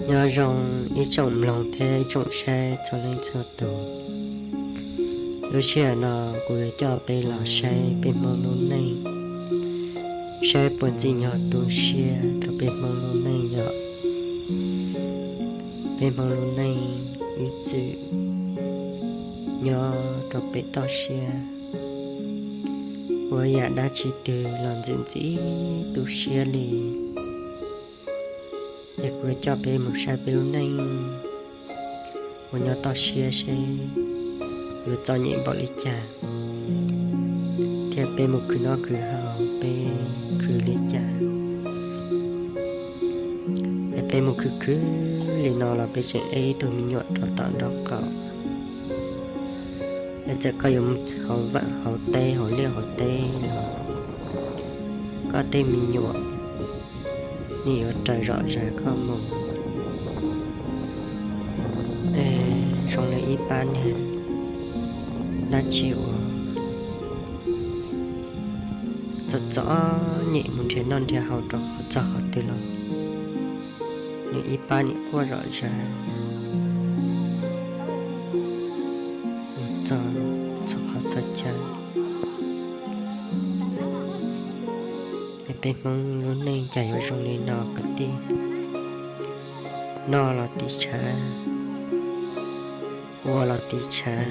Nyob zoo ib tsoom mloog thiab ib tsoom saib txhua leej txhua tus. Lub sij hawm no kuv yuav coj peb los saib peb Hmoob lub neej, saib puas ntxim nyog tu siab rau peb Hmoob lub neej yom. Peb Hmoob lub neej ib txwm nyob rau pem toj siab, ua yam dab tsi twg los ntxim ntxim tu siab li. Ces kuv yuav coj peb mus saib peb lub neej uas nyob toj siab seb yuav txom nyem npaum li cas, thiab peb mus khwv noj khwv haus peb khwv li cas. Es peb mus khwv khwv li no los peb tseem ev ib tug me nyuam rau tom nraub qaum. Es txawm koj yuav mus hauv vaj hauv teb hauv liaj hauv teb los koj tej me nyuam nws yuav raws zom zaws koj mus. Es zoo li ib pab niag dab tsi uas txom txom nyem mus nrhiav noj nrhiav haus rau txog qhov twg los nws ib pab niam quaj zom zaws txog txhua qhov txhua chaw. Es peb Hmoob lub neej cas yuav zoo li no kwv tij. Noj los tiv tshav, ua los tiv tshav,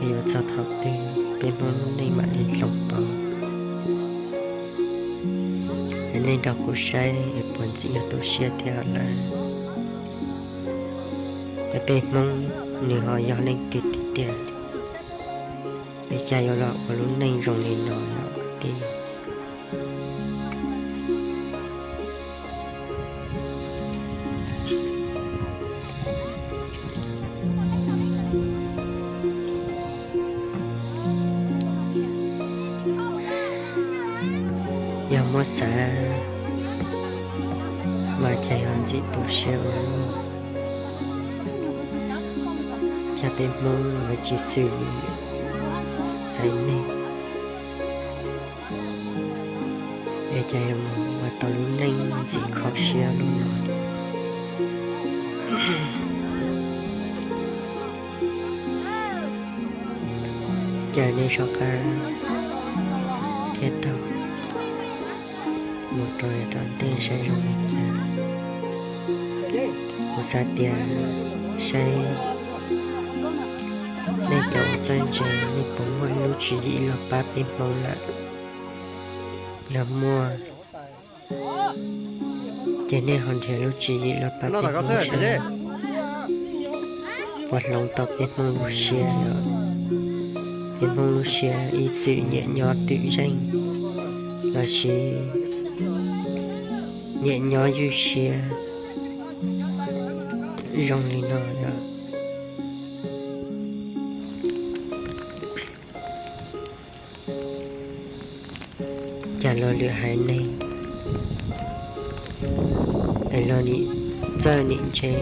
es yuav txog thaum twg peb Hmoob lub neej mam li hloov pauv? Es nej nrog kuv saib es puas ntxim yog tu siab thiab lawm. Es peb Hmoob nws ho yog leej twg tiag tiag? Es cas yuav los ua lub neej zoo li no lawm kwv tij? Yog muab xav mas cas yog ntxim tu siab ua luaj. Cas peb Hmoob yuav tsis xwm haiv neeg, es cas yuav mus ua tau lub neej ntxim kho siab luaj no. Cas nej soj qab thiab taug mus rau tom ntej saib zoo li cas. Kuv xav tias saib nej cov uas txawj ntse nej puas muaj lub tswv yim los pab peb Hmoob lawm. Yog muaj ces nej ho nrhiav lub tswv yim los pab peb Hmoob saib puas hloov tau peb Hmoob lub siab yom. Peb Hmoob lub siab ib txwm nyiam nyob twm zeej los sis nyiam nyob ywj siab zoo li no yom. Cas luag lwm haiv neeg es luag nim txawj nim ntse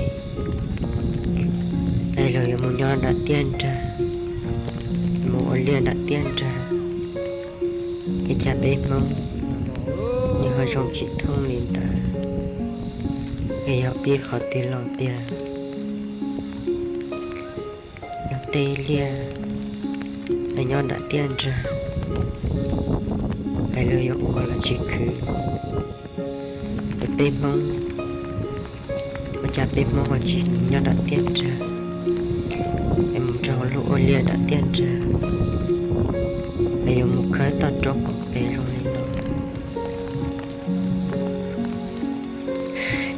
es luag yuav mus nyob nram tiaj nrag, mus ua liaj nram tiaj nrag, es cas peb Hmoob nws ho zoo tsis thooj li ntawd? Es yog pib qhov twg los tiag? Luag tej liaj es nyob nram tiaj nrag es luag yuav ua los tsis khwv. Es peb Hmoob, ua cas peb Hmoob ho tsis nyob nram tiaj nrag es mus nrog luag ua liaj nram tiaj nrag, es yuav mus khawb toj roob hauv pes zoo li no?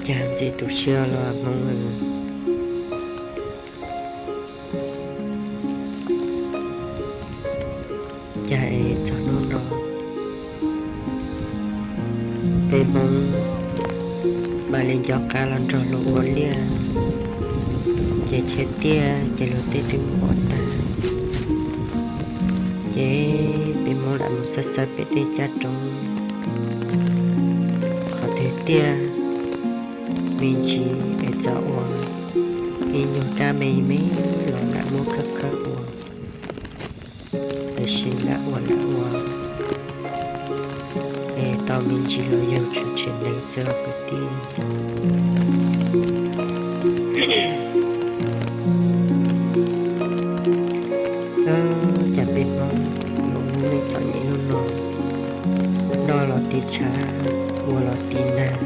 Cas ntxim tu siab los Hmoob. Cas es txog hnub no peb Hmoob mam li nco qab los nrog luag ua liaj, ces cheb tiaj ces luag tej twb mus ua tag, ces peb Hmoob lam mus xawb xawb pem tej caj roob, qhov twg tiaj me ntsis es txawm ua ib nyuag kab me me los lam muab khawb khawb ua, tiam sis lam ua lam ua es tau me ntsis los yug tshwm tsev neeg xwb os kwv tij. Cas peb Hmoob yuav ua lub neej txom nyem lub no, noj los tiv tshav, ua los tiv nag,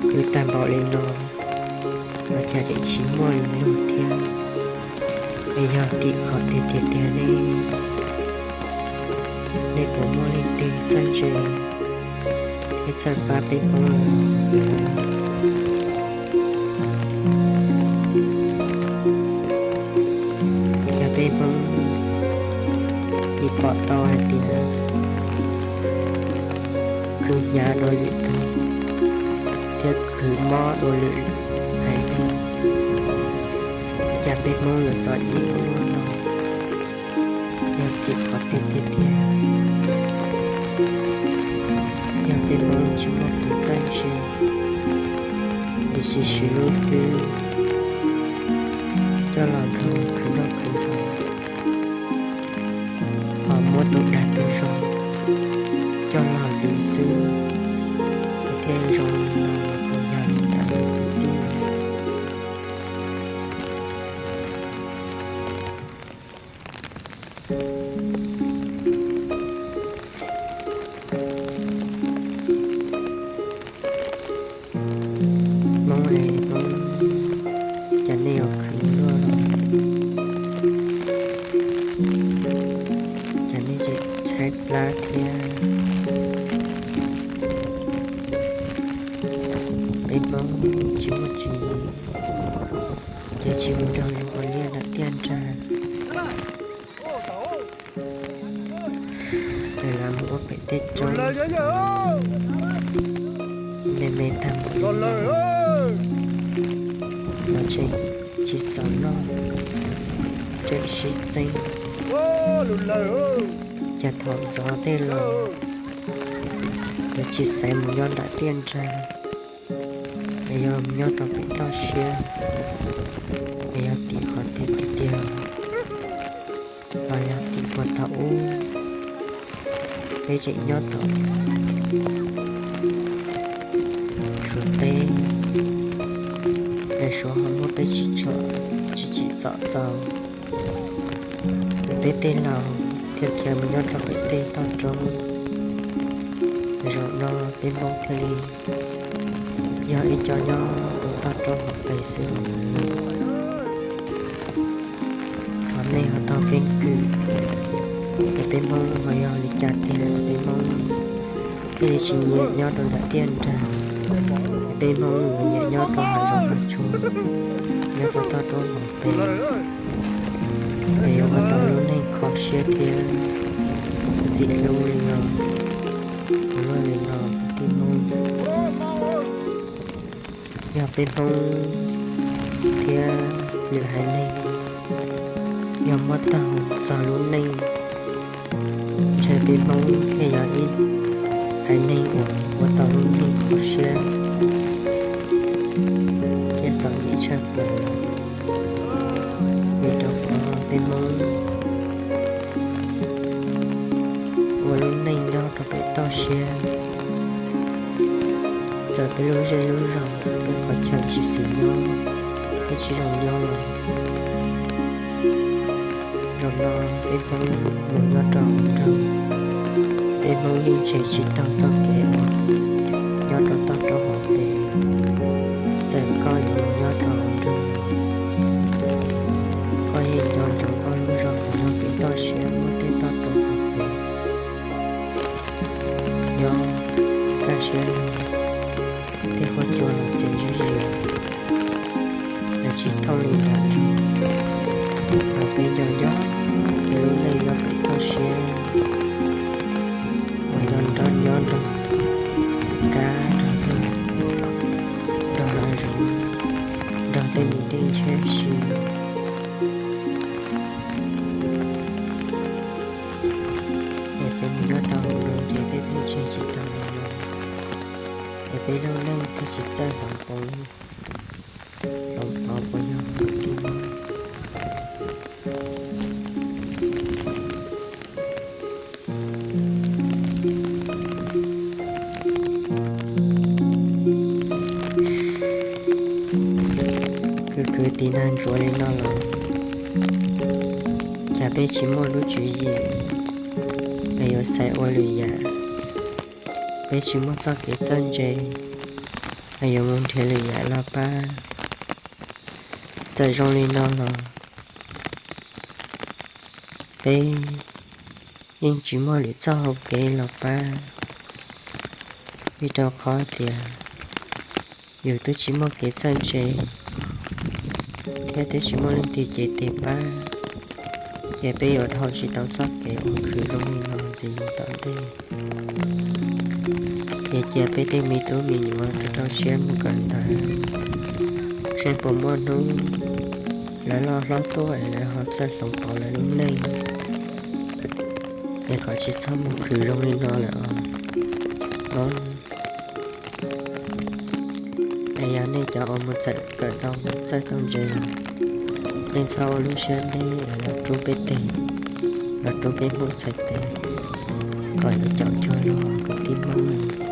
khwv tag npaum li no, los cas tseem tsis muaj li luag thiab. Es yog tim qhov twg tiag tiag ne? Nej puas muaj leej twg txawj ntse thiab txawj pab peb Hmoob lawm? Yog peb Hmoob yeej pom tau hais tias khwv hnyav dua lwm tus thiab khwv mob dua lwm haiv neeg, cas peb Hmoob yuav txom nyem ua luaj no? Yog tim qhov twg tiag tiag? Yog peb Hmoob tsis muaj kev txawj ntse, es tsis siv lub hlwb coj los nrog khwv noj khwv haus, ho muab tus dag tus zog coj los hlwb xwb, es thiaj zoo li no los puas yog li ntawd kwv tij? Hmoob es Hmoob, cas nej yuav khwv luaj los cas nej tseem tshaib plab thiab? Peb Hmoob tsis muaj tswv yim, ces tsis mus nrog luag ua liaj nram tiaj nrag. Ces lawv mus ua pem tej roob me me tag npaum li no, los tseem tsis txaus noj, tseem sib txeeb. Cas thaum ntxov tej los yuav tsis xaiv mus nyob nram tiaj nrag, es yuav mus nyob rau pem toj siab, es yog tim qhov twg tiag tiag, los yog tim puag thaum ub peb tseem nyob tau Suav teb, es Suav ho muab peb tsim txom txaus, es peb tej laus thiaj khiav mus nyob rau pem tej toj roob, es zaum no peb Hmoob thiaj li yog ib co nyob rau toj roob hauv pes xwb. Ho nej ho taug keeb kwm, es peb Hmoob ho yog li cas tiag peb Hmoob thiaj li tsis nyiam nyob rau nram tiaj nrag, es peb Hmoob yuav nyiam nyob rau hav zoov hav tsuag, nyob rau toj roob hauv pes, es yuav ua tau lub neej kho siab thiab ntxim hlub li no, ua luaj li no kwv tij Hmoob. Yog peb Hmoob thiab lwm haiv neeg yog muab taug txog lub neej, ntshe peb Hmoob thiaj yog ib haiv neeg uas ua tau lub neej kho siab thiab txom nyem tshaj plaws. Vim rau qhov peb Hmoob ua lub neej nyob rau pem toj siab, txawm peb lub zej lub zos, peb qhov chaw tsis xis nyob, peb tsis zoo nyob los, zaum no peb Hmoob mus nyob rau hauv nroog, peb Hmoob yeej tseg tsis taug txoj kev uas nyob rau toj roob hauv pes. Txawm koj yuav mus nyob rau hauv nroog, koj yeej nco ntsoov koj lub zos uas nyob pem toj siab muaj tej toj roob hauv pes, nyob kaj siab lug, tej huab cua los txev zuj zus, los tsis thooj li ntawd. Thaum peb nco nco peb lub neej nyob pem toj siab, uas yog nrog nyob nrog kab nrog dej, nrog hav zoov, nrog tej me dej ntshiab si, es peb mus nyob rau hauv nroog ces peb thiaj tseg tsis taus li no, es peb lub neej thiaj tsis txawj hloov pauv, hloov pauv puas yog kwv tij Hmoob. tiv nag ntsuav li no los, cas peb tsis muaj lub tswv yim es yuav xaiv ua lwm yam, peb tsis muaj txoj kev txawj ntse es yuav mus nrhiav lwm yam los pab. Txawm zoo li no los peb yeej tsis muaj lwm txoj hau kev los pab, vim rau qhov tias yus twb tsis muaj kev txawj ntse thiab twb tsis muaj leej twg cev tes pab, ces peb yuav dhau tsis tau txoj kev uas khwv zoo li no ntxiv mus tom ntej. Ces cia peb tej me tub me nyuam rau rau siab mus kawm ntawv, seb puas muaj hnub lawv loj hlob tuaj es lawv ho txawj hloov pauv lawv lub neej, es kom tsis txhob mus khwv zoo li no lawm os. Es yog nej cov uas mus txawm kawm tau txawj tau ntse, nej txhob ua lub siab deb es los rub peb teg, los rub peb Hmoob txhais tes kom yuav caum cuag luag kwv tij Hmoob.